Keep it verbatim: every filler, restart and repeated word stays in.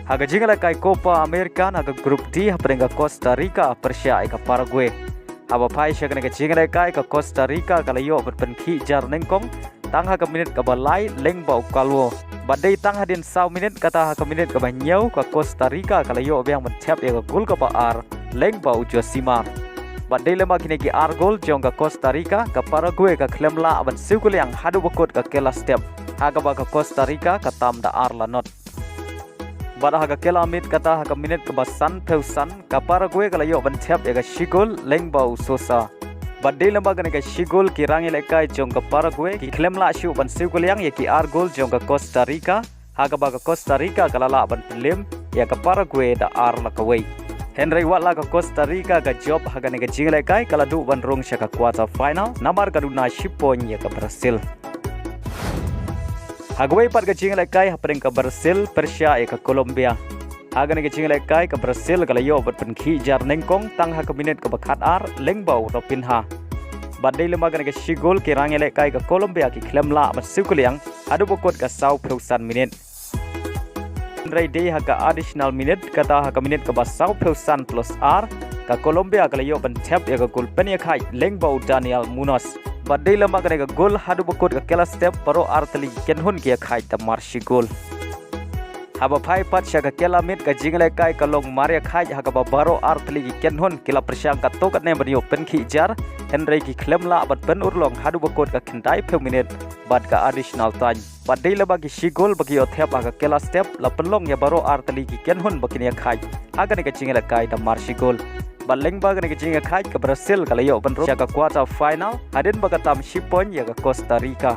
Ha ka jingïalehkai Copa America na ka Group D hapdeng ka Costa Rica pyrshah ïa ka Paraguay. Haba phai sha kane ka jingïalehkai ka Costa Rica ka la ïoh ban pynkhih jar nyngkong tang ha ka minit kaba lai lyngba u Calvo. Bad dei tang hadien saw minit kata ha ka minit kaba hynñiew ka Costa Rica ka la ïoh biang ban thep ïa ka gol kaba ar lyngba u Josimar. Bad dei lyngba kine ki ar gol jong ka Costa Rica ka Paraguay ka khlem lah ban siew kylliang haduh ba kut ka kylla step. Ha kaba ka Costa Rica ka tam da ar la not. Bad ha ka kylla miet kata ha ka minit kaba sanphew san ka Paraguay ka la ïoh ban thep ïa ka shi gol lyngba u Sosa. Bad dei lyngba kane ka shi gol ki rangïalehkai jong ka Paraguay ki khlem lah shuh ban siew kylliang ïa ki ar gol jong ka Costa Rica. Ha kaba ka Costa Rica ka la lah ban pynlem ïa ka Paraguay da ar la kawei. Hynrei wat la ka Costa Rica ka jop ha kane ka jingïalehkai ka la duh ban rung sha ka quarter final namar ka duna shi point ïa ka Brazil. Ha kawei pat ka jingïalehkai hapdeng ka Brazil pyrshah ïa ka Colombia. Ha kane ka jingïalehkai ka Brazil ka la ïoh ban pynkhih jar nyngkong tang ha ka minit kaba khatar lyngba u Raphinha. Bad dei lyngba kane ka shi gol ki rangïalehkai ka Colombia ki khlem lah ban siew kylliang haduh ba kut ka sawphew san minit. Hynrei dei ha ka additional minute kata ha ka minit kaba sawphew san plus ar ka Colombia ka la ïoh ban thep ïa ka gol pynïakhaid lyngba u Daniel Munoz. Bad dei lyngba kane ka gol haduh ba kut ka kylla step baroh ar tylli ki kynhun ki ïakhaid da mar shi gol. Haba phai pat sha ka kylla miet ka jingïalehkai ka long mar ïakhaid ha kaba baroh ar tylli ki kynhun ki la pyrshang katto katne ban ïoh pynkhih jar hynrei ki khlem lah ban pynurlong haduh ba kut ka khyndaiphew minit bad ka additional time. Bad dei lyngba ki shi gol ba ki ïoh thep ha ka kylla step la pynlong ïa baroh ar tylli ki kynhun ba kin ïakhaid ha kane ka jingïalehkai da mar shi gol. Bad lyngba kane ka jingïakhaid ka Brazil ka la ïoh ban rung sha ka quarter final hadien ba ka tam shi point ïa ka Costa Rica.